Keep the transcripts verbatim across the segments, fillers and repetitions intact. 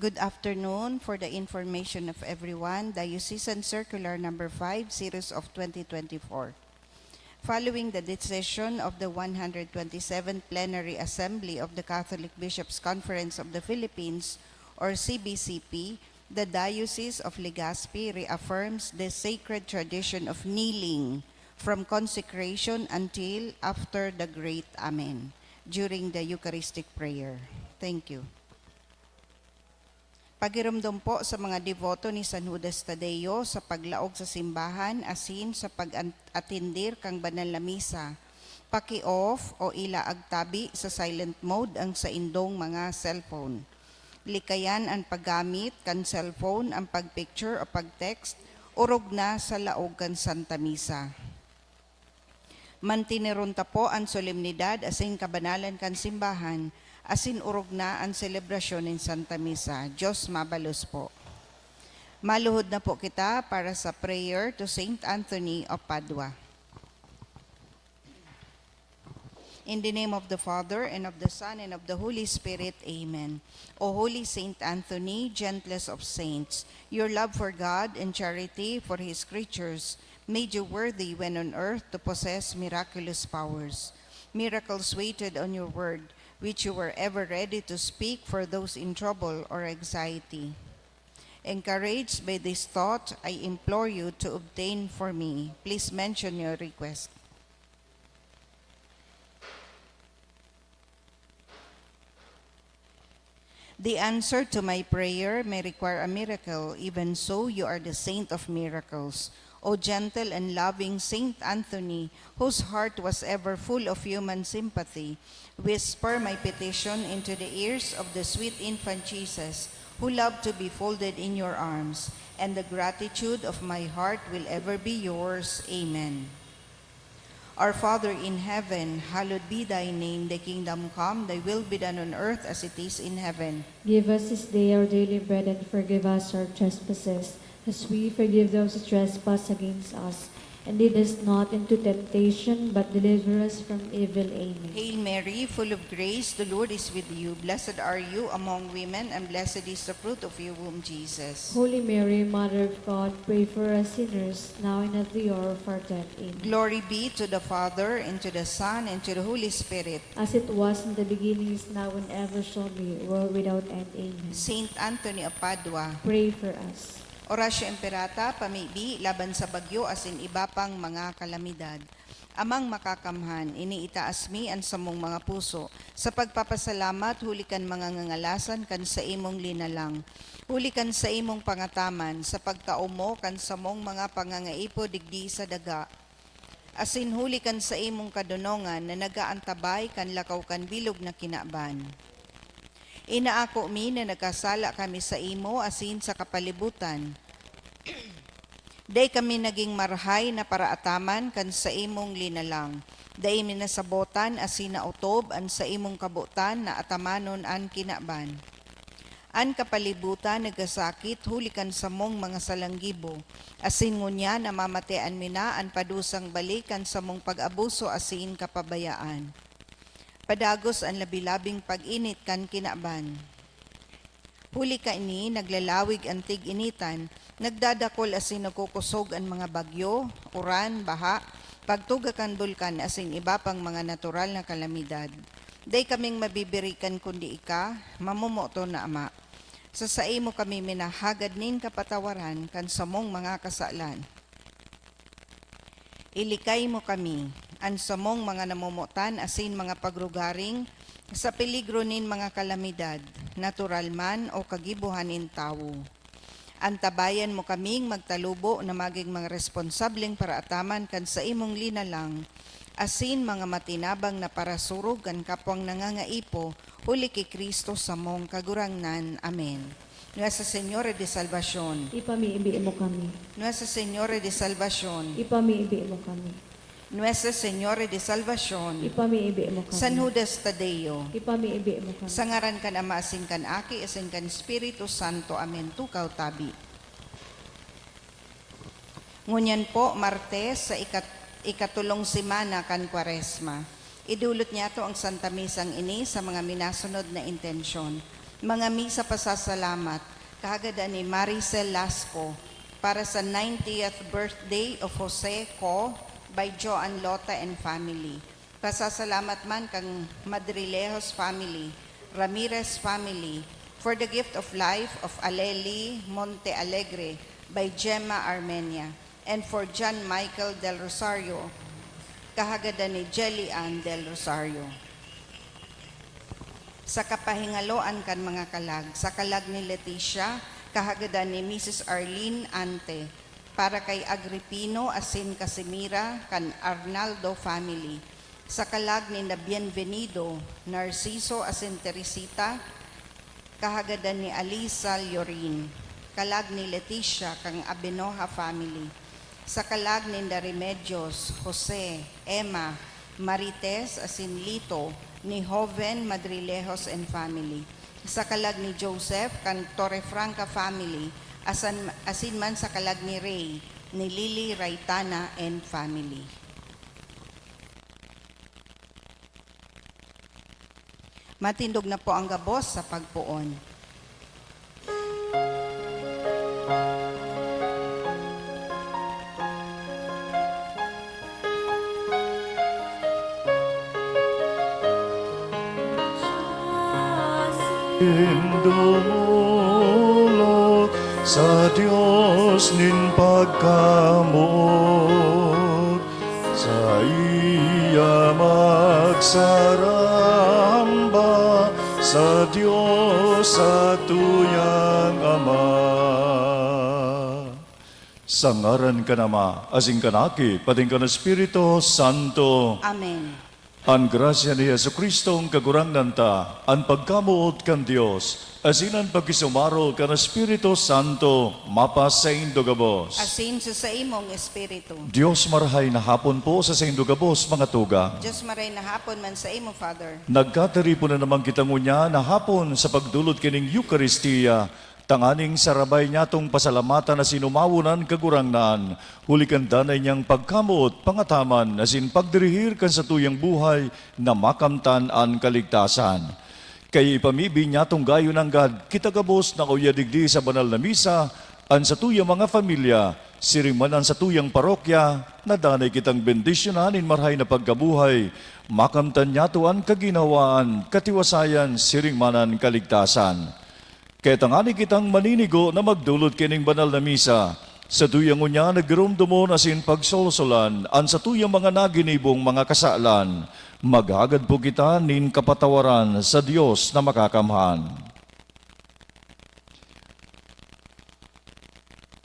Good afternoon. For the information of everyone, Diocesan Circular Number Five, Series of twenty twenty-four. Following the decision of the one hundred twenty-seventh Plenary Assembly of the Catholic Bishops' Conference of the Philippines, or C B C P, the Diocese of Legazpi reaffirms the sacred tradition of kneeling from consecration until after the Great Amen during the Eucharistic prayer. Thank you. Pagiromdom po sa mga deboto ni San Judas Tadeo sa paglaog sa simbahan asin sa pag-atindir kan banal na misa. Paki-off o ilaag tabi sa silent mode ang saindong mga cellphone. Likayan an paggamit kan cellphone, an pag-picture o pag-text, orog na sa laog kan Santa Misa. Manteneron ta po an solemnidad asin kabanalan kan simbahan, asin orog na an selebrasyon nin Santa Misa. Diyos mabalos po. Maluhod na po kita para sa prayer to Saint Anthony of Padua. In the name of the Father, and of the Son, and of the Holy Spirit. Amen. O Holy Saint Anthony, gentlest of saints, your love for God and charity for His creatures made you worthy when on earth to possess miraculous powers. Miracles waited on your word, which you were ever ready to speak for those in trouble or anxiety. Encouraged by this thought, I implore you to obtain for me. Please mention your request. The answer to my prayer may require a miracle. Even so, you are the saint of miracles. O gentle and loving Saint Anthony, whose heart was ever full of human sympathy, whisper my petition into the ears of the sweet infant Jesus, who loved to be folded in your arms, and the gratitude of my heart will ever be yours. Amen. Our Father in heaven, hallowed be thy name. Thy kingdom come, thy will be done on earth as it is in heaven. Give us this day our daily bread, and forgive us our trespasses, as we forgive those who trespass against us. And lead us not into temptation, but deliver us from evil. Amen. Hail Mary, full of grace, the Lord is with you. Blessed are you among women, and blessed is the fruit of your womb, Jesus. Holy Mary, Mother of God, pray for us sinners, now and at the hour of our death. Amen. Glory be to the Father, and to the Son, and to the Holy Spirit. As it was in the beginning, is now, and ever shall be, world without end. Amen. Saint Anthony of Padua. Pray for us. Orasyo Imperata, pamibi laban sa bagyo asin iba pang mga kalamidad. Amang Makakamhan, iniitaas mi an samong mga puso sa pagpapasalamat huli kan mga ngangalasan kan saimong linalang, huli kan saimong pangataman sa pagkaomo kan samong mga pangangaipo digdi sa daga, asin huli kan saimong kadonongan na nag-aantabay kan lakaw kan bilog na kinaban. Inaako mi na nagkasala kami saimo asin sa kapalibutan. Dai kami nagin marahay na paraataman kan saimong linalang. Dai mi nasabotan asin naotob an saimong kabotan na atamanon an kinaban. An kapalibutan nagkasakit huli kan samong mga salanggibo, asin ngunyan namamatean mi na an padusang balik kan samong pag-abuso asin kapabayaan. Padagos an labi-labing pag-init kan kinaban. Huli kaini, naglalawig an tig-initan, nagdadakol asin nagkukosog an mga bagyo, uran, baha, pagtuga kan bulkan asin iba pang mga natural na kalamidad. Dai kaming mabibirikan kundi ika, mamomoton na Ama. Sa saimo kami minahagad nin kapatawaran kan samong mga kasalan. Ilikay mo kami, an samong mga namomotan asin mga pagrugaring, sa peligro nin mga kalamidad, natural man o kagibohan nin tawo. Antabayan mo kaming magtalubo na magin mga responsableng paraataman kan saimong linalang, asin mga matinabang na parasurog kan kapwang nangangaipo, huli ki Cristo samong Kagurangnan. Amen. Nuestra Señora de Salvacion. Ipamibi mo kami. Nuestra Señora de Salvacion. Ipamibi mo kami. Nuestra Señora de Salvacion. Ipamibi mo kami. San Judas Tadeo. Ipamibi mo kami. Sa ngaran kan Ama, asin kan Aki, asin kan Espiritu Santo. Amen. Tukaw tabi. Ngunyan po, Martes, sa ikat-, ikatulong semana kan Kwaresma. Idulot niyato ang Santa Misang ini sa mga minasunod na intensyon. Mga misa pasasalamat, kahagadan ni Maricel Lasco, para sa ninetieth birthday of Jose Co. by Joan Lota and family. Pasasalamat man kan Madrilejos family, Ramirez family, for the gift of life of Aleli Monte Alegre by Gemma Armenia, and for John Michael Del Rosario, kahagadan ni Jelly Ann Del Rosario. Sa kapahingaloan kan mga kalag, sa kalag ni Leticia, kahagadan ni Misis Arlene Ante, para kay Agripino asin Casimira kan Arnaldo family, sa kalag ni na Bienvenido, Narciso asin Teresita, kahagadan ni Alisa Llorin, kalag ni Leticia kan Abenoja family, sa kalag ninda Remedios, Jose, Emma, Marites asin Lito, ni Joven Madrilejos and family, sa kalag ni Joseph kan Torrefranca family, asan, asin man sa kalag ni Rey, ni Lily Raitana and family. Matindog na po ang gabos sa pagpoon. Dumulog sa Dios nin pagkamoot, saiya magsaramba sa Dios satuyang Ama. Sa ngaran kan Ama, asin kan Aki, pati kan Espiritu Santo. Amen. An grasya ni Jesu-Cristo, an Kagurangnan ta, an pagkamoot kan Dios, asin an pakisumaro kan Espiritu Santo, mapasaindo gabos. Asin sa saimong espiritu. Dios, marahay na hapon po sa saindo gabos, mga tugang. Diyos, maray na hapon man sa imo, Father. Nagkataripon na naman kita ngunyan na hapon sa pagdulot kining Eukaristia, tanganing sarabay niyatong pasalamatan na sinumawo nan Kagurangnan, huli kan danay niyang pagkamoot, pangataman, asin pagdirihir kan satuyang buhay na makamtan an kaligtasan. Kaya ipamibi niyatong gayo nanggad, kita gabos na uya digdi sa banal na misa, an satuyang mga pamilya, siring man an satuyang parokya, na danay kitang bendisyonan nin marahay na pagkabuhay, makamtan niyato an kaginhawaan, katiwasayan, siring man an kaligtasan. Kaya tangani kitang maninigo na magdulot kining banal na misa, sa tuyang ngunyan na giromdomon asin pagsolsolan an satuyang mga naginibong mga kasalan, maghagad po kita nin kapatawaran sa Dios na Makakamhan.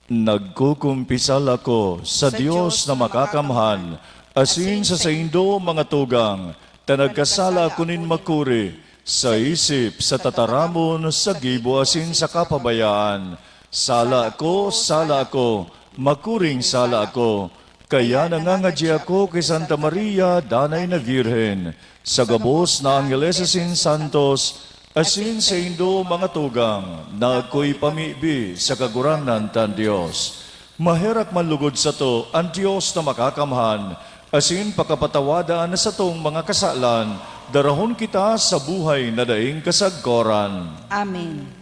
Nagkukumpisal ako sa Dios na Makakamhan, asin sa saindo, mga tugang, ta nagkasala ako nin makuri, sa isip, sa tataramon, sa gibo asin sa kapabayaan. Sala ako, sala ako, makuring sala ako. Kaya nangangadyi ako ki Santa Maria, danay na Birhen, sa gabos na angheles asin santos, asin saindo, mga tugang, na akoy pamibi sa Kagurangnan tang Dios. Maherak man lugod sato an Dios na Makakamhan, asin pakapatawada an satong mga kasalan, darahon kita sa buhay na daing kasagkoran. Amen.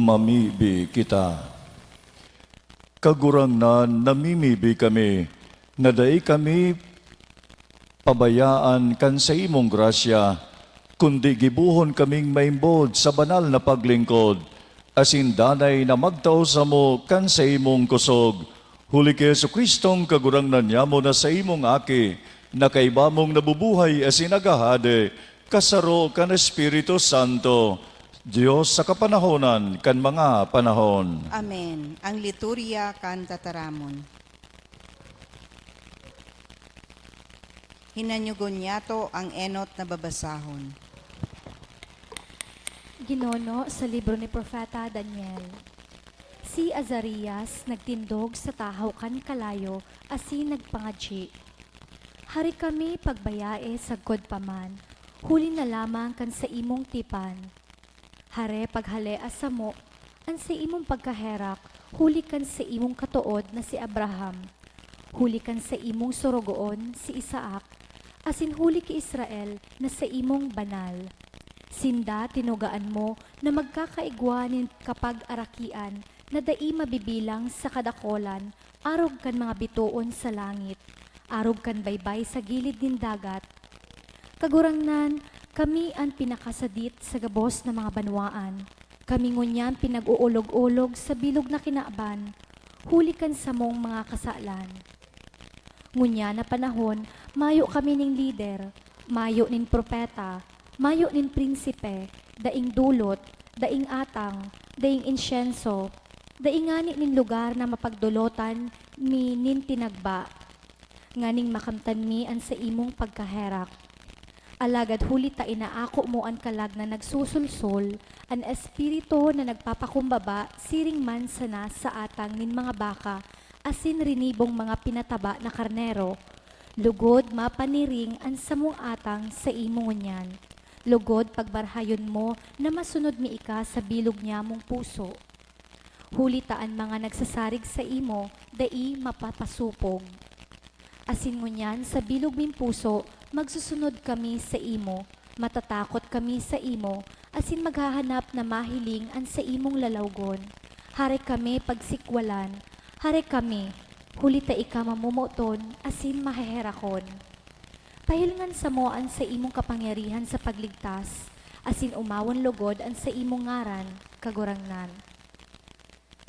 Mamibi kita. Kagurangnan, namimibi kami na dai kami pabayaan kan saimong grasya, kundi gibohon kaming maimbod sa banal na paglingkod, asin danay na magtao samo kan saimong kusog. Huli ki Jesu-Cristong Kagurangnan nyamo na saimong Aki, na kaiba mong nabubuhay asin naghahade, kasaro kan Espiritu Santo, Dios sa kapanahonan kan mga panahon. Amen. Ang liturya kan tataramon. Hinanyugon niyato ang enot na babasahon. Ginono sa libro ni Propeta Daniel. Si Azarias nagtindog sa tahaw kan kalayo asin nagpangadyi, "Hare kami pagbayae sagkod pa man, huli na lamang kan saimong tipan. Hare paghalea samo an saimong pagkaherak huli kan saimong katood na si Abraham, huli kan saimong sorogoon si Isaac, asin huli ki Israel na saimong banal. Sinda tinugaan mo na magkakaigwa nin kapag-arakian na dai mabibilang sa kadakolan, arog kan mga bitoon sa langit, arog kan baybay sa gilid nin dagat. Kagurangnan, kami an pinakasadit sa gabos na mga banwaan. Kami ngunyan pinag-oolog-olog sa bilog na kinaban, huli kan samong mga kasalan. Ngunyan na panahon, mayo kami nin lider, mayo nin propeta, mayo nin prinsipe, daing dolot, daing atang, daing insyenso, dai ngani nin lugar na mapagdolotan mi nin tinagba, nganing makamtan mi an saimong pagkaherak. Alagad huli ta inaako mo an kalag na nagsusulsol, an espiritu na nagpapakumbaba siring man sana sa atang nin mga baka asin rinibong mga pinataba na karnero, lugod mapaniring an samong atang saimo ngunyan, lugod pagmarahayon mo na masunod mi ika sa bilog nyamong puso. Huli ta an mga nagsasarig saimo dai mapapasopog. Asin ngunyan sa bilog ming puso magsusunod kami saimo, matatakot kami saimo, asin maghahanap na mahiling an saimong lalawgon. Hare kami pagsikwalan, hare kami, huli ta ika mamomoton asin maheherakon. Pahilingan samo an saimong kapangyarihan sa pagligtas, asin omawon logod an saimong ngaran, Kagurangnan.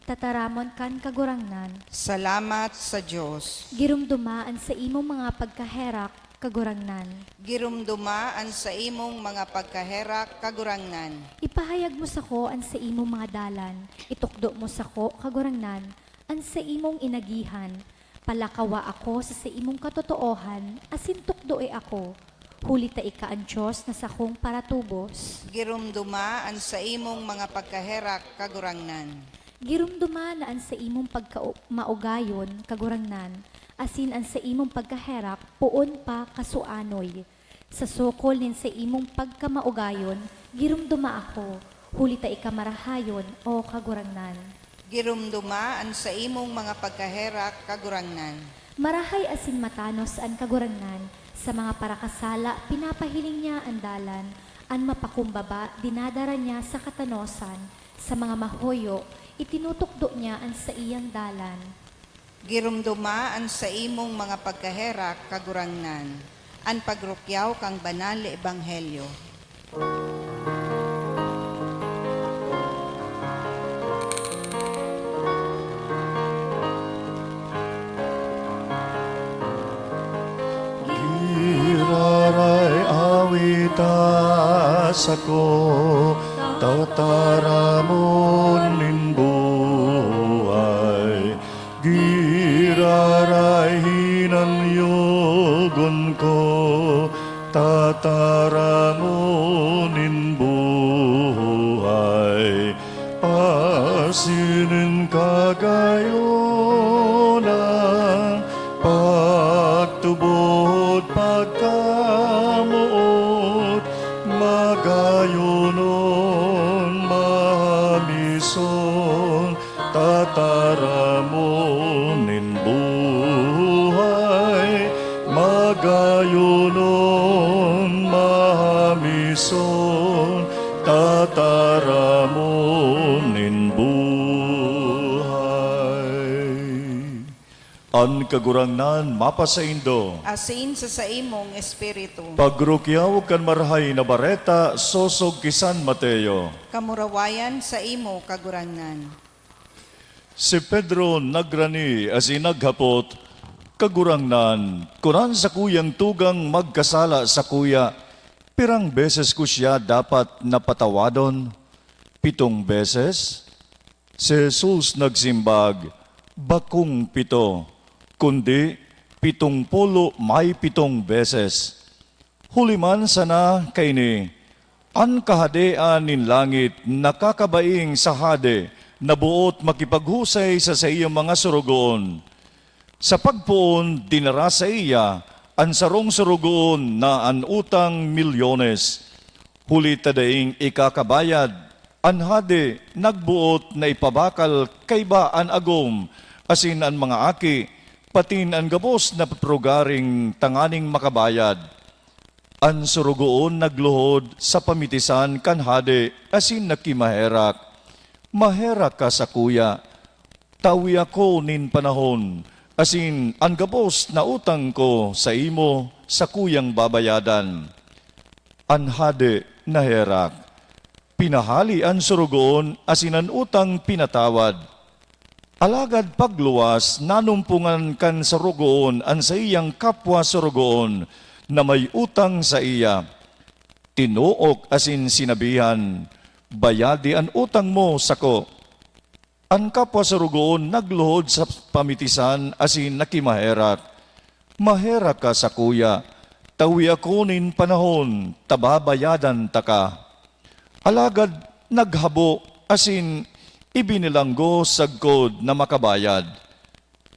Tataramon kan Kagurangnan. Salamat sa Dios. Giromdoma an saimong mga pagkaherak, Kagurangnan. Giromdoma an saimong mga pagkaherak, Kagurangnan. Ipahayag mo sako an saimong mga dalan, itukdo mo sako, Kagurangnan, an saimong inagihan. Palakawa ako sa saimong katotoohan, asin tukdoe ako, huli ta ika an Dios na sakong paratubos. Giromdoma an saimong mga pagkaherak, Kagurangnan. Giromdoma na an saimong pagka-, maugayon, Kagurangnan, asin an saimong pagkaherak poon pa kasuanoy. Sa sokol nin saimong pagkamaugayon, giromdoma ako, huli ta ika marahayon, O Kagurangnan. Giromdoma an saimong mga pagkaherak, Kagurangnan. Marahay asin matanos an Kagurangnan, sa mga parakasala pinapahiling niya an dalan, an mapakumbaba dinadara niya sa katanosan, sa mga mahuyo itinutukdo niya an saiyang dalan. Giromdoma an saimong mga pagkaherak, Kagurangnan, an pagrukyaw kan banal na ebanghelyo. Giraray awita sako, tataramon nin buhay. Giraray hinanyugon ko, tataramon nin buhay. Asin nin kagayonan, pagtubod, pagkamoot, magayonon, mamison, tataramon nin buhay, magayonon, mamison, tataramon nin An Kagurangnan mapasaindo. Asin sa saimong espiritu. Pagrukyaw kan Marahay na Bareta sosog ki San Mateo. Kamurawayan saimo, Kagurangnan. Si Pedro nagrani asin naghapot, "Kagurangnan, kun an sakuyang tugang magkasala sakuya, pirang beses ko siya dapat na patawadon? Pitong beses?" Si Jesus nagsimbag, "Bakong pito, kundi pitong polo may pitong beses." Huli man sana kaini, an Kahadean nin langit nakakabaing sa hade na boot makipaghusay sa saiyang mga sorogoon. Sa pagpoon, dinara saiya an sarong sorogoon na an utang milyones. Huli ta daing ikakabayad, an hade nagboot na ipabakal kaiba an agom asin an mga aki, patin an gabos na prugaring tanganing makabayad. An sorogoon nagluhod sa pamitisan kan hade asin nakimaherak, "Maherak ka sakuya, tawi ako nin panahon, asin an gabos na utang ko saimo sakuyang babayadan." An hade naherak. Pinahale an sorogoon asin an utang pinatawad. Alagad pagluwas, nanumpongan kan sorogoon an saiyang kapwa sorogoon na may utang saiya. Tinuok asin sinabihan, "Bayadi an utang mo sako." An kapwa sorogoon nagluhod sa pamitisan asin nakimaherak, "Maherak ka sakuya, tawi ako nin panahon ta babayadan taka." Alagad naghabo asin ibinilanggo sagkod na makabayad.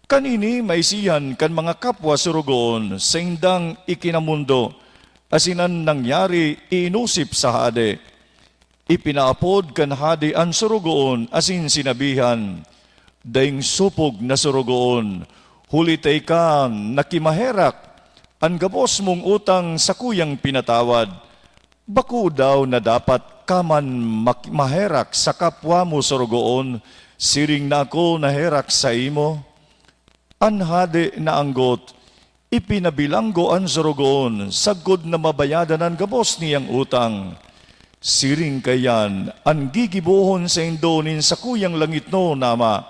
Kan ini maisihan kan mga kapwa sorogoon saindang ikinamondo, asin an nangyari iinosip sa hade. Ipinaapod kan hade an sorogoon asin sinabihan, "Daing sopog na sorogoon, huli ta ika nakimaherak, an gabos mong utang sakuyang pinatawad. Bako daw na dapat ka man mak-, maherak sa kapwa mo sorogoon, siring na ako naherak saimo?" An hade naanggot, ipinabilanggo an sorogoon sagkod na mabayadan an gabos niyang utang. Siring kaiyan an gigibohon saindo nin sakuyang langitnon na Ama,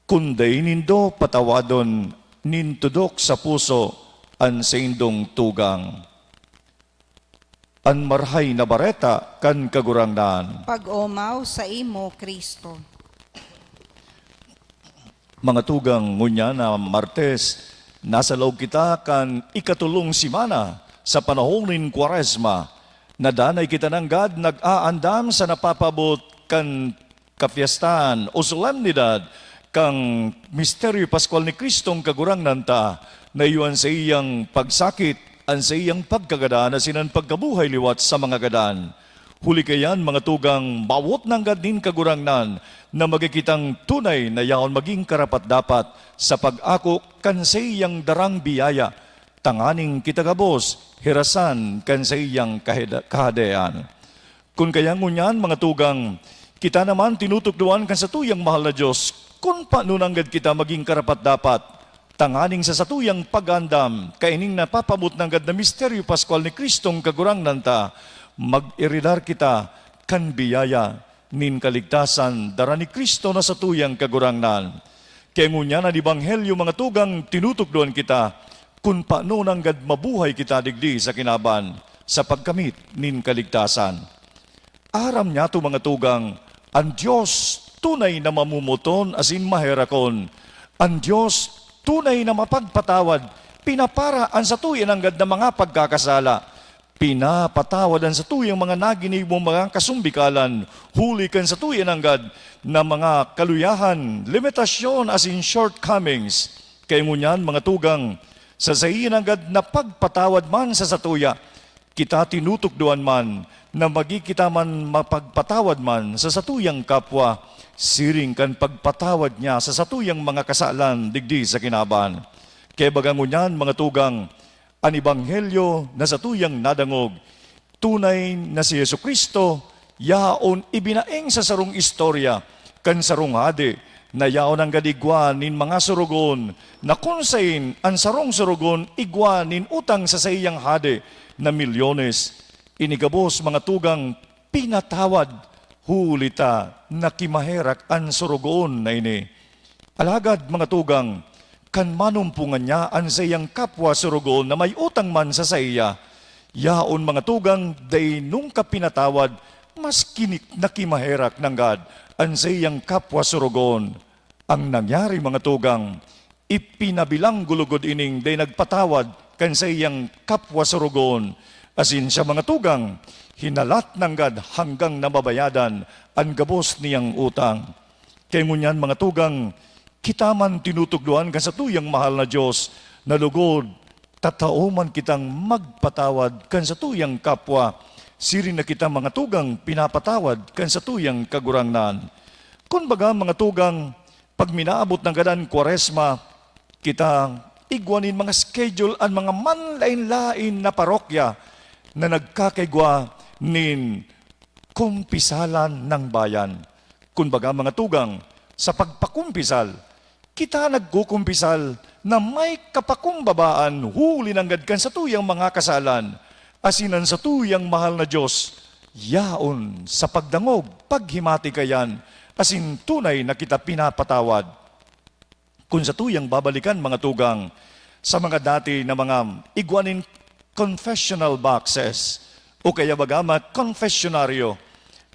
kun dai nindo patawadon nin tudok sa puso an saindong tugang. An Marahay na Bareta kan Kagurangnan. Pag-omaw saimo, Cristo. Mga tugang, ngunyan na Martes, nasa laog kita kan ikatolong semana sa panahon nin Kwaresma. Nadanay kita nanggad nag-aandam sa napapaabot kan kapyestahan o solemnidad kan misteryo paskwal ni Cristong Kagurangnan ta, na iyo an saiyang pagsakit, an saiyang pagkagadan, asin an pagkabuhay liwat sa mga gadan. Huli kaiyan, mga tugang, mawot nanggad nin Kagurangnan na magin kitang tunay na yaon magin karapat-dapat sa pag-ako kan saiyang darang biyaya, tanganing kita gabos hirasan kan saiyang kaheda-, kahadean. Kun kaya ngunyan, mga tugang, kita naman tinutukdoan kan satuyang mahal na Dios, kun paano nanggad kita magin karapat-dapat, tanganing sa satuyang pag-aandam kaining napapaabot nanggad na misteryo paskwal ni Cristong Kagurangnan ta, mag-eredar kita kan biyaya nin kaligtasan dara ni Cristo na satuyang Kagurangnan. Kaya ngunyan an Ebanghelyo, mga tugang, tinutukdoan kita kun paano nanggad mabuhay kita digdi sa kinaban sa pagkamit nin kaligtasan. Aram niyato, mga tugang, an Dios tunay na mamomoton asin maherakon. An Dios tunay na mapagpatawad, pinapara an satuya nanggad na mga pagkakasala. Pinapatawad an satuyang mga naginibong mga kasumbikalan, huli kan satuya nanggad na mga kaluyahan, limitasyon, asin shortcomings. Kaya ngunyan, mga tugang, sa saiya nanggad na pagpatawad man sa satuya, kita tinutukdoan man na magin kita man mapagpatawad man sa satuyang kapwa, siring kan pagpatawad niya sa satuyang mga kasalan digdi sa kinaban. Kaya baga ngunyan, mga tugang, an ebanghelyo na satuyang nadangog, tunay na si Jesu-Cristo yaon ibinaing sa sarong istorya kan sarong hade na yaon nanggad igwa nin mga sorogoon, na kun saen an sarong sorogoon igwa nin utang sa saiyang hade na milyones, ini gabos, mga tugang, pinatawad, huli ta nakimaherak an sorogoon na ini. Alagad, mga tugang, kan manumpongan niya an saiyang kapwa sorogoon na may utang man sa saiya, yaon, mga tugang, dai nungka pinatawad, maski ni-, nakimaherak nanggad an saiyang kapwa sorogoon. Ang nangyari, mga tugang, ipinabilanggo lugod ining dai nagpatawad kan saiyang kapwa sorogoon, asin siya, mga tugang, hinalat nanggad hanggang nababayadan an gabos niyang utang. Kaya ngunyan, mga tugang, kita man tinutugdoan kan satuyang mahal na Dios na lugod, tatao man kitang magpatawad kan satuyang kapwa, siring na kita, mga tugang, pinapatawad kan satuyang Kagurangnan. Kun baga, mga tugang, pag minaabot nanggad an Kwaresma, kita igwa nin mga schedule an mga manlaen-laen na parokya na nagkakaigwa nin kumpisalan ng bayan. Kun baga, mga tugang, sa pagpakumpisal, kita nagkukumpisal na may kapakumbabaan huli nanggad kan satuyang mga kasalan, asin an satuyang mahal na Dios yaon sa pagdangog, paghimati kaiyan, asin tunay na kita pinapatawad. Kun satuyang babalikan, mga tugang, sa mga dati na mga igwa nin confessional boxes, o kaya baga, mga konfesyonaryo.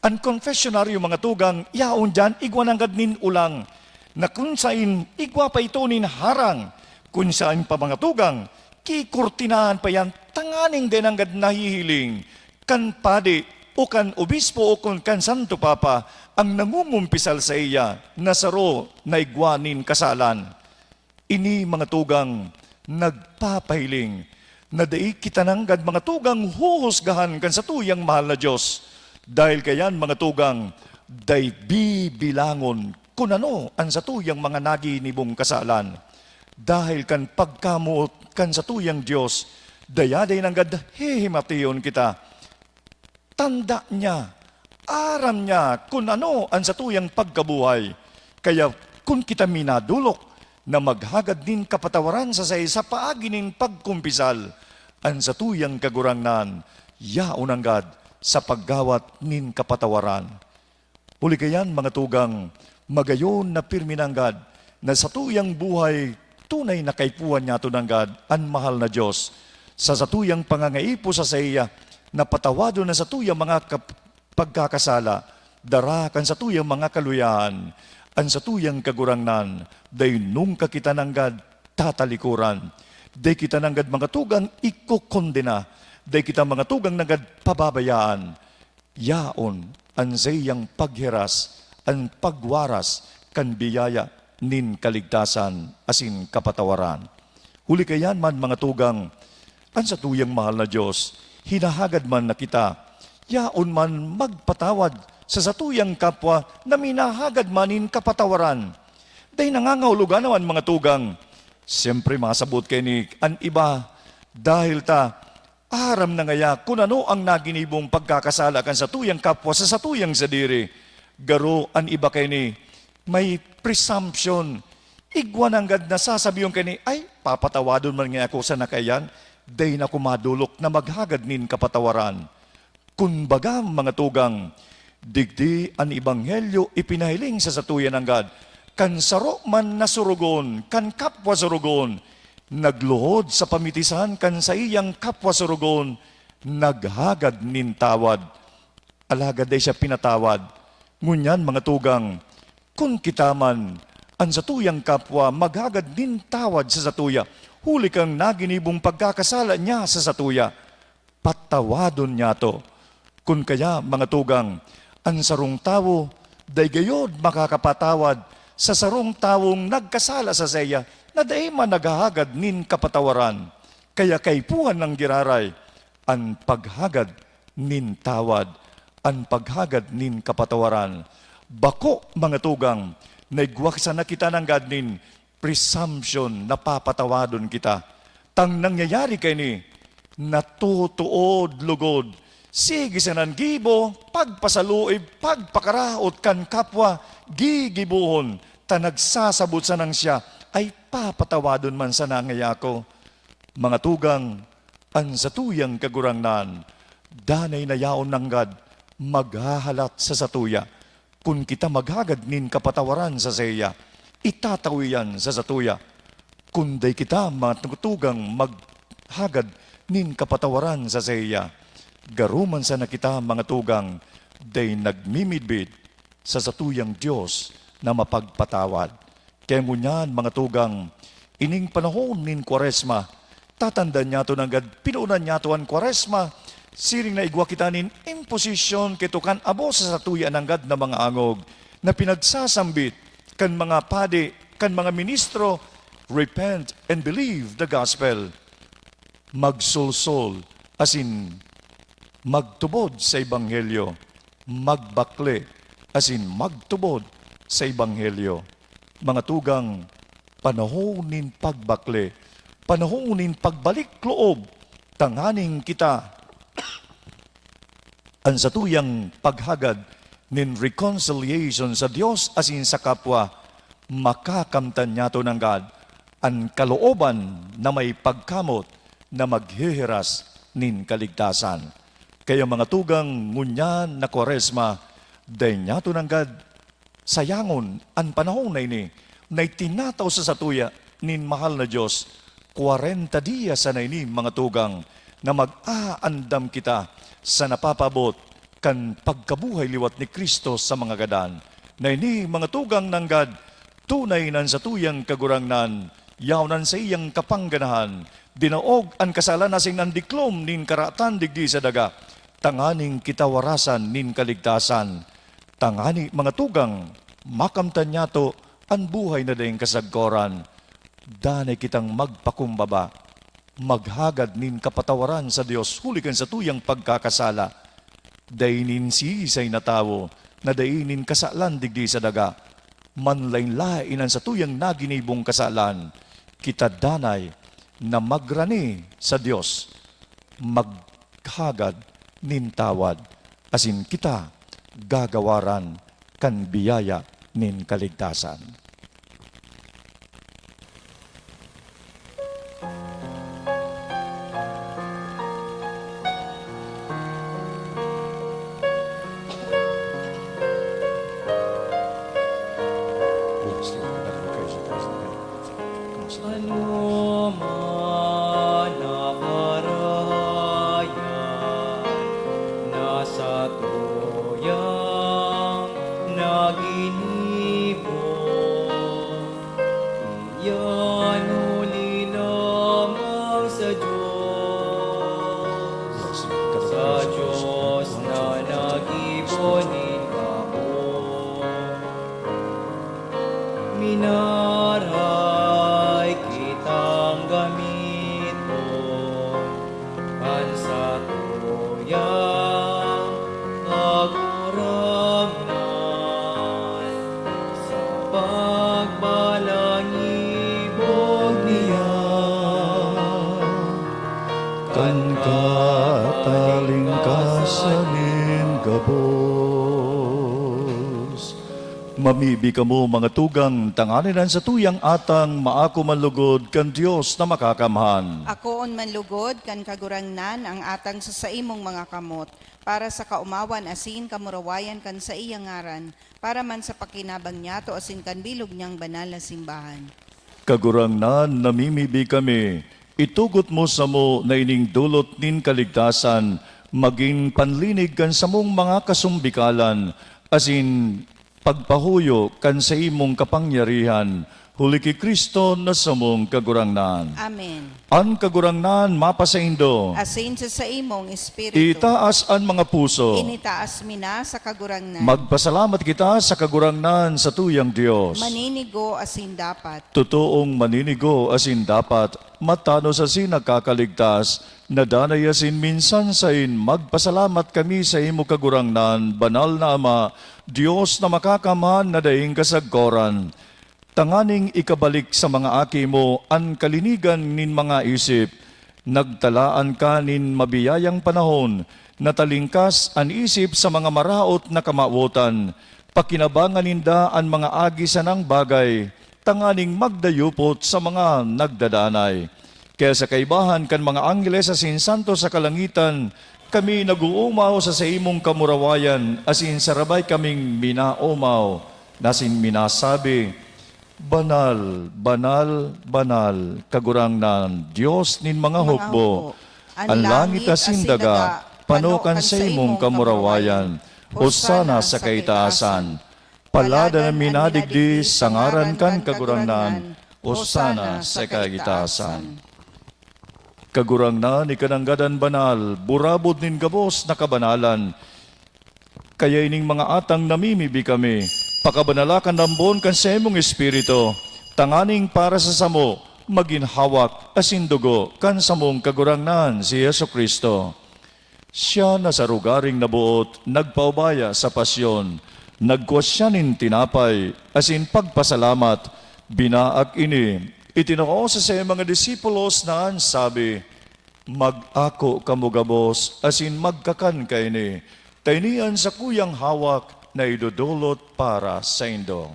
An konfesyonaryo, mga tugang, yaon diyan igwa nanggad nin ulang, na kun saen igwa pa ito nin harang, kun saen pa, mga tugang, kikurtinahan pa yan tanganing dai nanggad nahihiling kan padi o kan obispo o kun kan Santo Papa ang nangungumpisal saiya na saro na igwa nin kasalan. Ini, mga tugang, nagpapahiling na dai kita nanggad, mga tugang, huhusgahan kan satuyang mahal na Dios. Dahil kaiyan, mga tugang, dai bibilangon kun ano an satuyang mga naginibong kasalan. Dahil kan pagkamoot kan satuyang Dios, dai nanggad hihimation kita. Tanda niya, aram niya kun ano an satuyang pagkabuhay. Kaya kun kita minadolok na maghagad nin kapatawaran sa saen sa paagi nin pagkumpisal, an satuyang Kagurangnan yaon nanggad sa paghawat nin kapatawaran. Huli kaiyan, mga tugang, magayon na pirmi nanggad na satuyang buhay, tunay na kaipuhan niyato nanggad an mahal na Dios. Sa satuyang pangangaipo sa saiya, na patawadon na satuyang mga kap-, pagkakasala, dara kan satuyang mga kaluyahan, an satuyang Kagurangnan, dai nungka kita nanggad tatalikoran. Dai kita nanggad, mga tugang, ikokondena. Dai kita, mga tugang, nanggad pababayaan. Yaon an saiyang paghiras, an pagwaras kan biyaya nin kaligtasan asin kapatawaran. Huli kaiyan man, mga tugang, an satuyang mahal na Dios, hinahagad man na kita yaon man magpatawad sa satuyang kapwa na minahagad man nin kapatawaran. Dai nangangahulugan na man, mga tugang. Siyempre, masabot kaini an iba, dahil ta aram na ngaya kun ano an naginibong pagkakasala kan satuyang kapwa sa satuyang sadiri. Garo an iba kaini may presumption. Igwa nanggad na sasabihon kaini, "Ay, papatawadon man ngaya ako sana kaiyan, dai na ako madolok na maghagad nin kapatawaran." Kun baga, mga tugang, digdi an ebanghelyo ipinahiling sa satuya nanggad, kan saro man na sorogon kan kapwa sorogon, nagluhod sa pamitisan kan saiyang kapwa sorogon, naghagad nin tawad. Alagad dai siya pinatawad. Ngunyan, mga tugang, kun kita man, an satuyang kapwa, maghagad nin tawad sa satuya, huli kan naginibong pagkakasala niya sa satuya, patawadon niyato. Kun kaya, mga tugang, an sarong tawo dai gayod makakapatawad sa sarong tawong nagkasala sa saiya na dai man naghahagad nin kapatawaran. Kaya kaipuhan nang giraray an paghagad nin tawad, an paghagad nin kapatawaran. Bako, mga tugang, na igwa sana kita nanggad nin presumption na papatawadon kita. Tang nangyayari kaini, natutuod lugod. Sige sanang gibo, pagpasaluib, pagpakaraot kan kapwa, gigibohon, ta nagsasabot sanang siya, ay papatawadon man sana ngaya ako. Mga tugang, an satuyang Kagurangnan, danay na yaon nanggad maghahalat sa satuya. Kun kita maghagad nin kapatawaran sa saiya, itataw iyan sa satuya. Kun dai kita, mga tugang, maghagad nin kapatawaran sa saiya, garo man sana kita, mga tugang, dai nagmimidbid sa satuyang Dios na mapagpatawad. Kaya ngunyan, mga tugang, ining panahon nin Kwaresma, tatandaan niyato nanggad, pinoonan niyato an Kwaresma, siring na igwa kita nin imposisyon kaito kan abo sa satuya nanggad na mga angog, na pinagsasambit kan mga padi, kan mga ministro, "Repent and believe the gospel." Magsolsol asin magtubod sa ebanghelyo, magbakle asin magtubod sa ebanghelyo. Mga tugang, panahon nin pagbakle, panahon nin pagbalik loob, tanganing kita an satuyang paghagad nin reconciliation sa Dios asin sa kapwa, makakamtan niyato nanggad an kalooban na may pagkamot na magheheras nin kaligtasan. Kaya, mga tugang, ngunyan na Kwaresma, dai niyato nanggad sayangon an panahon na ini na itinatao sa satuya nin mahal na Dios. Kwarenta dias sana ini, mga tugang, na mag-aandam kita sa napapaabot kan pagkabuhay liwat ni Cristo sa mga gadan. Na ini, mga tugang, nanggad, tunay na an satuyang Kagurangnan, yaon an saiyang kapangganahan, dinaog an kasalan asin an diklom nin karatan digdi sa daga, tanganing kita warasan nin kaligtasan. Tangani, mga tugang, makamtan niyato an buhay na daing kasagkoran. Danay kitang magpakumbaba, maghagad nin kapatawaran sa Dios huli kan satuyang pagkakasala. Dai nin siisay na tawo na dai nin kasalan digdi sa daga. Manlaen-laen an satuyang naginibong kasalan, kita danay na magrani sa Dios, maghagad nin tawad, asin kita gagawaran kan biyaya nin kaligtasan. Anoman na karahayan na satuyang naginibo, iyan huli lamang sa Dios, sa Dios na naggibo nin gabos. Minaray kitang gamiton an satuyang Kagurangnan sa pagbalangibog niya kan katalingkasan nin gabos. Mamibi kamo, mga tugang, tanganing an satuyang atang maako man lugod kan Dios na Makakamhan. Akoon man lugod kan Kagurangnan an atang sa saimong mga kamot, para sa kaomawan asin kamurawayan kan saiyang ngaran, para man sa pakinabang niyato asin kan bilog niyang banal na simbahan. Kagurangnan, namimibi kami, itugot mo samo na ining dulot nin kaligtasan magin panlinig kan samong mga kasumbikalan, asin pagpahuyo kan saimong kapangyarihan, huli ki Cristo na samong Kagurangnan. Amen. An Kagurangnan mapasaindo. Asin sa saimong espiritu. Itaas an mga puso. Initaas mi na sa Kagurangnan. Magpasalamat kita sa Kagurangnan, satuyang Dios. Maninigo asin dapat. Totoong maninigo asin dapat, matanos asin nakakaligtas, na danay asin minsan sain magpasalamat kami sa imo, Kagurangnan, Banal na Ama, Dios na Makakamhan na daing kasagkoran, tanganing ikabalik sa mga aki mo an kalinigan nin mga isip. Nagtalaan ka nin mabiyayang panahon na talingkas an isip sa mga maraot na kamawotan, Pakinabangan ninda an mga agi sanang bagay, tanganing magdayupot sa mga nagdadanay. Kaya sa kaibahan kan mga angheles asin santo sa kalangitan, kami nag-oomaw sa saimong kamurawayan, asin sarabay kaming minaomaw, na asin minasabi, "Banal, banal, banal, Kagurangnan, Dios nin mga hukbo. An langit asin daga, pano kan saimong kamurawayan. Hosana sa kaitaasan. Paladan an minadigdi sa ngaran kan Kagurangnan. Hosana sa kaitaasan." Kagurangnan, ika nanggad an banal, burabod nin gabos na kabanalan. Kaya ining mga atang namimibi kami, pakabanala kan lambon kan saimong Espiritu, tanganing para sa samo, magin hawak asin dugo kan samong Kagurangnan, si Jesu-Cristo. Siya na sa rogaring naboot, nagpaubaya sa pasyon, nagkua siya nin tinapay, asin pagpasalamat, binaak ini, itinao sa saiyang mga disipulos na an sabi, "Mag-ako kamo gabos asin magkakan kaini, ta ini an sakuyang hawak na idodolot para saindo."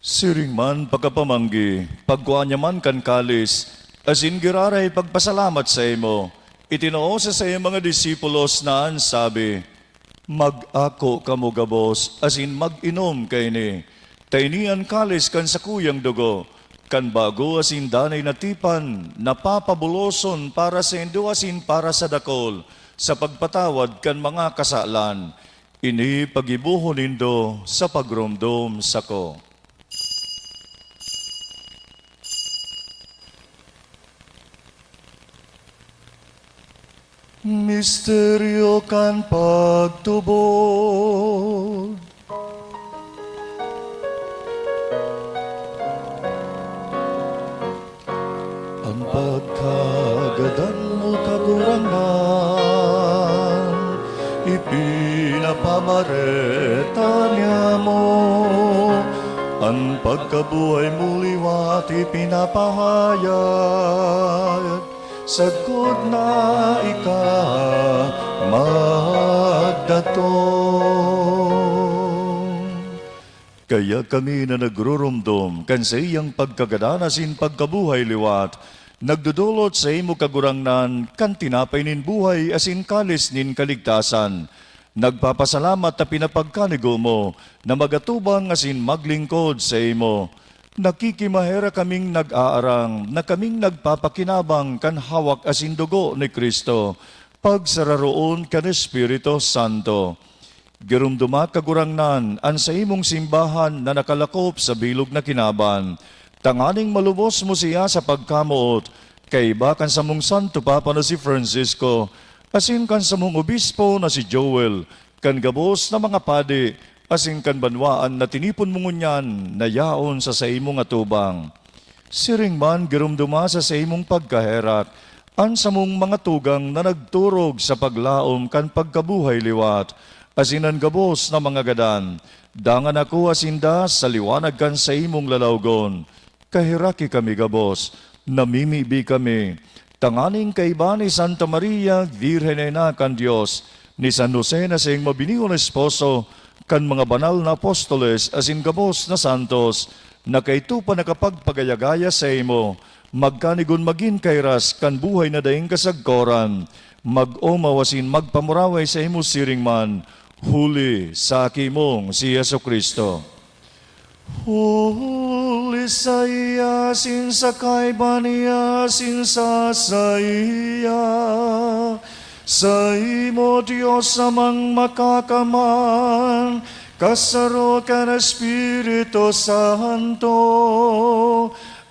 Siring man pagkapamanggi, pagkua niya man kan kalis, asin giraray pagpasalamat saimo, itinao sa saiyang mga disipulos na an sabi, "Mag-ako kamo gabos asin mag-inom kaini, ta ini an kalis kan sakuyang dugo, kan bago asin danay na tipan, na papabuloson para saindo asin para sa dakul, sa pagpatawad kan mga kasalan. Ini paggibohon nindo sa pagromdom sako." Misteryo kan pagtubod. An pagkagadan mo, Kagurangnan, ipinapamareta niamo. An pagkabuhay mo liwat ipinapahayag, sagkod na ika magdatong. Kaya kami na nagruromdom kan saiyang pagkagadan asin pagkabuhay liwat, nagdodolot saimo, Kagurangnan, kan tinapay nin buhay asin kalis nin kaligtasan. Nagpapasalamat ta pinapagkanigo mo na magatubang asin maglingkod saimo. Nakikimaherak kaming nag-aarang na kaming nagpapakinabang kan hawak asin dugo ni Cristo, pagsararoon kan Espiritu Santo. Giromdoma, Kagurangnan, an saimong simbahan na nakalakop sa bilog na kinaban, tanganing malubos mo siya sa pagkamoot, kaiba kan samong Santo Papa na si Francisco, asin kan samong obispo na si Joel, kan gabos na mga padi, asin kan banwaan na tinipon mo ngunyan na yaon sa saimong atubang. Siring man, giromdoma sa saimong pagkaherak an samong mga tugang na nagturog sa paglaom kan pagkabuhay liwat, asin an gabos na mga gadan. Dangan ako asin da sa liwanag kan saimong lalawgon. Kaheraki kami gabos, namimibi kami, tanganing kaiba ni Santa Maria, Birhen na Ina kan Dios, ni San Jose na saiyang mabinion na esposo, kan mga banal na apostoles asin gabos na santos, na kaito pa nakapagpagaya-gaya saimo, magkanigon magin kairas kan buhay na daing kasagkoran, mag-omaw asin magpamuraway saimo siring man, huli sa Aki mong si Jesu-Cristo. Huli saiya, asin sa kaiba niya, asin sa saiya, saimo, Dios Amang Makakamhan, kasaro kan Espiritu Santo,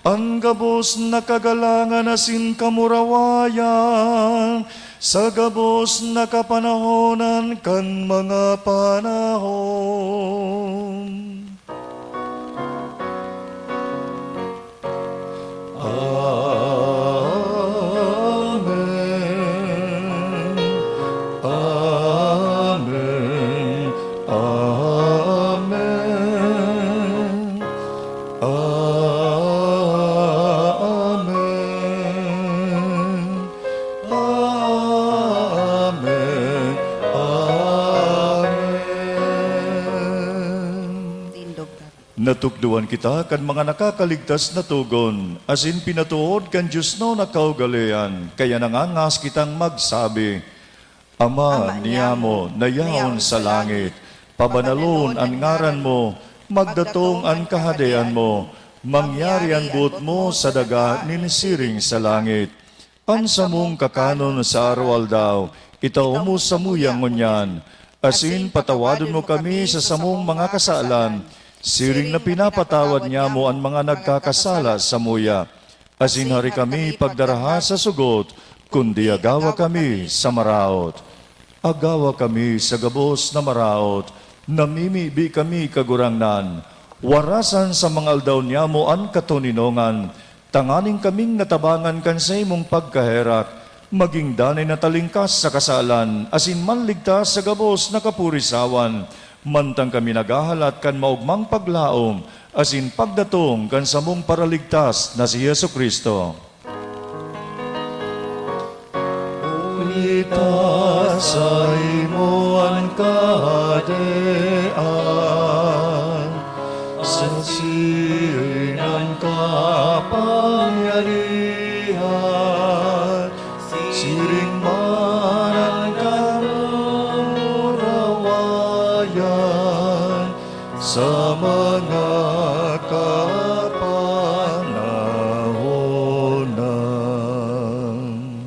an gabos na kagalangan asin kamurawayan, sa gabos na kapanahonan kan mga panahon. Amen. Amen. Amen. Amen. Natukdoan kita kan mga nakakaligtas na togon, asin pinatuod kan diosnon na kaugalean, kaya nangangas kitang magsabi, "Ama niyamo na yaon sa langit, pabanalon an ngaran mo, magdatong an kahadean mo, mangyari an boot mo sa daga nin siring sa langit. An samong kakanon sa araw-aldaw, itao mo samuya ngunyan, asin patawadon mo kami sa samong mga kasalan, siring na pinapatawad niamo an mga nagkakasala samuya. Asin hari kami pagdaraha sa sugot, kundi agawa kami sa maraot." Agawa kami sa gabos na maraot, namimibi kami, Kagurangnan, warasan sa mga aldaw niyamo an katoninongan, tanganing kaming natabangan kan saimong pagkaherak, maging danay na talingkas sa kasalan, asin manligtas sa gabos na kapurisawan, mantang kami naghahalat kan maogmang paglaom asin pagdatong kan samong Paraligtas na si Jesu-Cristo. Huli ta saimo an kahadean, asin an kapangyarihan, siring man an kamurawayan sa mga kapanahonan.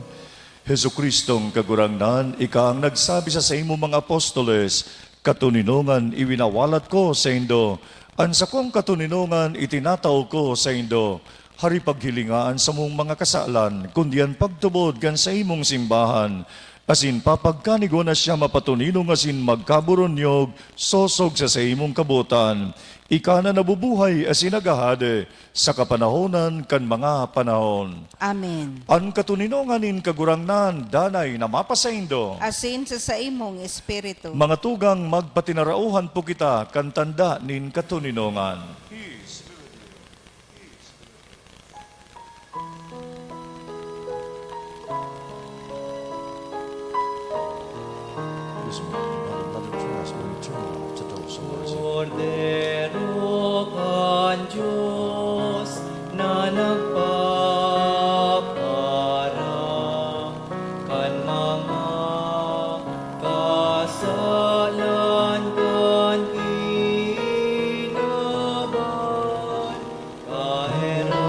Jesu-Cristong Kagurangnan, ika an nagsabi sa saimong mga apostoles, "Katoninongan iwinawalat ko saindo, an sakong katoninongan itinatao ko saindo." Hari, paghilinga an samong mga kasalan, kundi an pagtubod kan saimong simbahan, asin papagkanigo na siya mapatoninong asin magkaburunyog sosog sa saimong kabotan. Ika na nabubuhay asin naghahade sa kapanahonan kan mga panahon. Amen. An katoninongan nin Kagurangnan danay na mapasaindo. Asin sa saimong espiritu. Mga tugang, magpatinarauhan po kita kan tanda nin katoninongan. This morning, Mother, Mother, for us, we turn our hearts to those who are sick. Kordero kan Dios na nagpapara kan mga kasalan kan kinaban. Kaheraki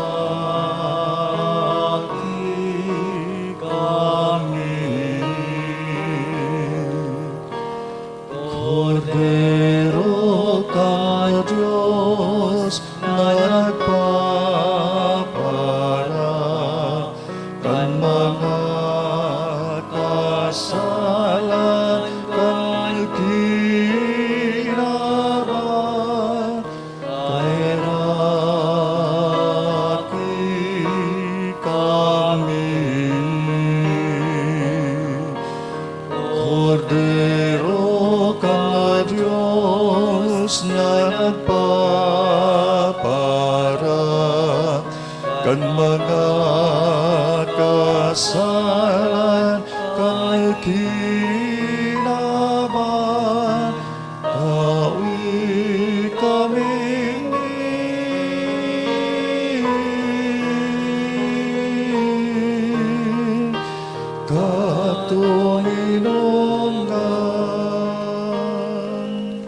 kami, Kordero kan Dios na nagpapara kan mga kasalan kan kinaban. Kaheraki kami, Kordero kan Dios na nagpapara kan mga kasalan kan kinaban. Tawi kaming katoninongan.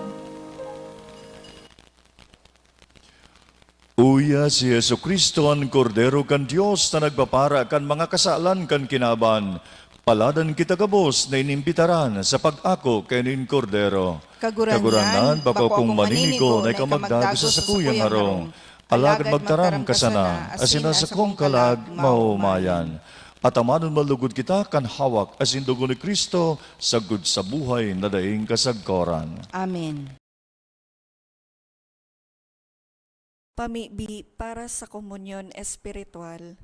Uya si Jesu-Cristo, an Kordero kan Dios na nagpapara kan mga kasalan kan kinaban. Paladan kita gabos na inimbitaran sa pag-ako kainin Kordero. Kagurangnan, bako akong maninigo na ika magdago sa sakuyang harong. Alagad magtaram ka sana, asin an sakong kalag maomayan. Atamanon malugod kita kan hawak asin dugo ni Cristo, sagkod sa buhay na daing kasagkoran. Amen. Pamibi para sa komunyon espiritual.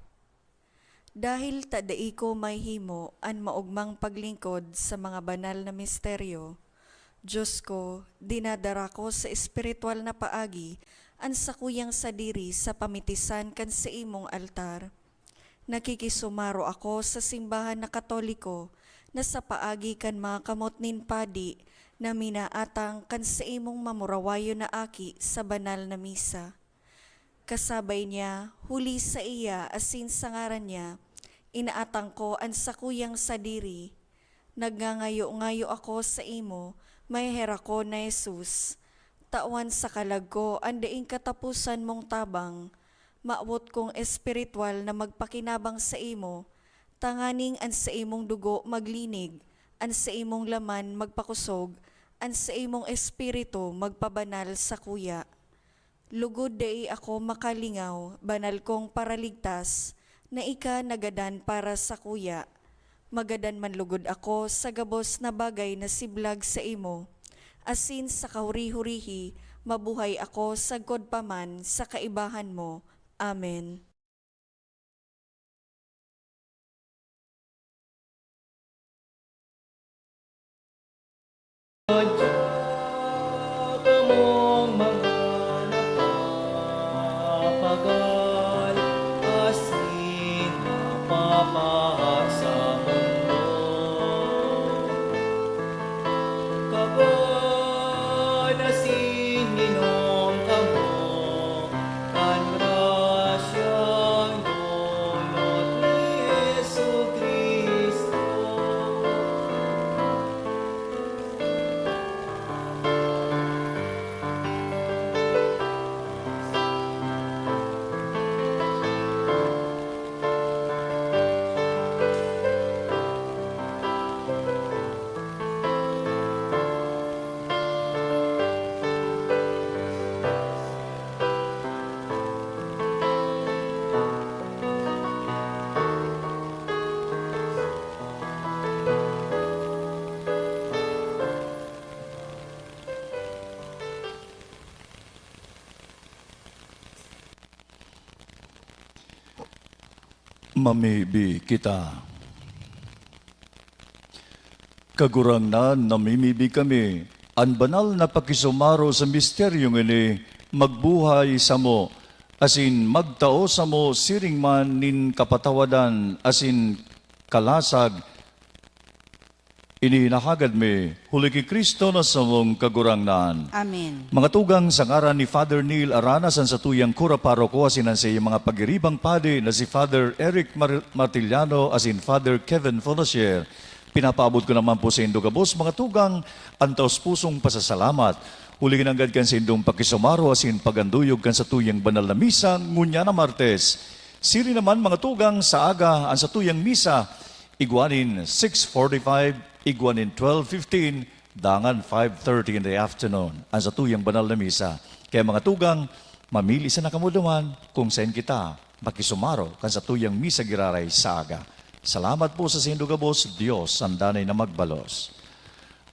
Dahil ta dai ko mahihimo an maogmang paglingkod sa mga banal na misteryo, Dios ko, dinadara ko sa espiritual na paagi an sakuyang sadiri sa pamitisan kan saimong altar. Nakikisumaro ako sa simbahan na Katoliko na sa paagi kan mga kamot nin padi na minaatang kan saimong mamurawayon na Aki sa banal na misa. Kasabay niya, huli saiya asin sa ngaran niya, inaatang ko an sakuyang sadiri. Nagngangayo-ngayo ako saimo, maheherakon na Jesus. Tawan sa kalag ko an daing kataposan mong tabang. Mawot kong espiritual na magpakinabang saimo, tanganing an saimong dugo maglinig, an saimong laman magpakosog, an saimong espiritu magpabanal sakuya. Lugod dai ako makalingaw, banal kong Paraligtas, na ika nagadan para sakuya. Magadan man lugod ako sa gabos na bagay na siblag saimo, asin sa kahuri-hurihi mabuhay ako sagkod pa man sa kaibahan mo. Amen. Kamong mga napapagal asin napapaha sa mundo, kaban asin inom kamo kan grasyang dulot ni Jesu-Cristo. Mamibi kita. Kagurangnan, namimibi kami, an banal na pakisumaro sa misteryong ini magbuhay samo, asin magtao samo siring man nin kapatawadan asin kalasag. Ini hinahagad mi, huli ki Cristo na samong Kagurangnan. Amen. Mga tugang, sa ngaran ni Father Neil Aranas, an satuyang kura paroko, asin an saiyang mga pagiribang padi na si Father Eric Mar-, Martiliano asin Father Kevin Fonasier, pinapaabot ko naman po saindo gabos, mga tugang, an taos-pusong pasasalamat, huli nanggad kan saindong pakisumaro asin paganduyog kan satuyang banal na misa ngunyan na Martes. Siring naman, mga tugang, sa aga, an satuyang misa, igwa nin six forty-five, igwa nin twelve fifteen, dangan five thirty in the afternoon, an satuyang banal na misa. Kaya, mga tugang, mamili sana kamo duman kung saen kita makisumaro kan satuyang misa giraray sa aga. Salamat po sa saindo gabos, Dios an danay na magbalos.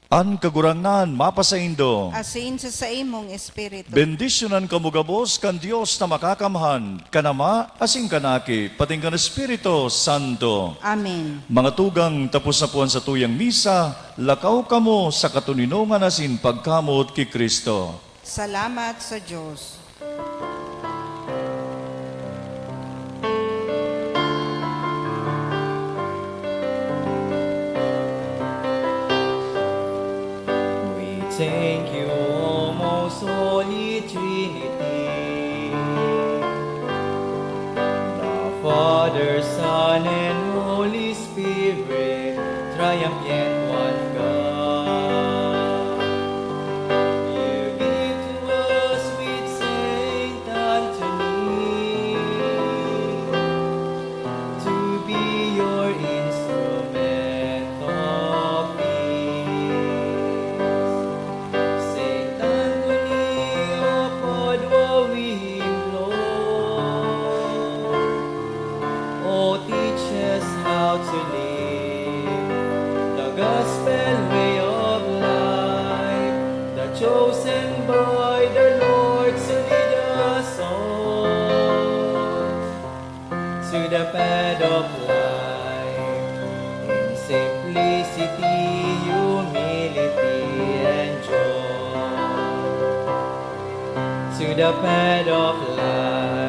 An Kagurangnan mapasaindo. Asin sa saimong espiritu. Bendisyonan kamo gabos kan Dios na Makakamhan, kan Ama, asin kan Aki, pating kan Espiritu Santo. Amen. Mga tugang, tapos na po an satuyang misa, lakaw kamo sa katoninongan asin pagkamoot ki Cristo. Salamat sa Dios. We thank you, O most holy Trinity, the Father, Son, and Holy Spirit, triumphant one God. You give to us with Saint Anthony to be your instrument of peace. Saint Anthony of Padua, we implore, oh, teach us how to live the gospel way of life, the chosen by the Lord to lead us on to the path of life in simplicity, humility, and joy. To the path of life.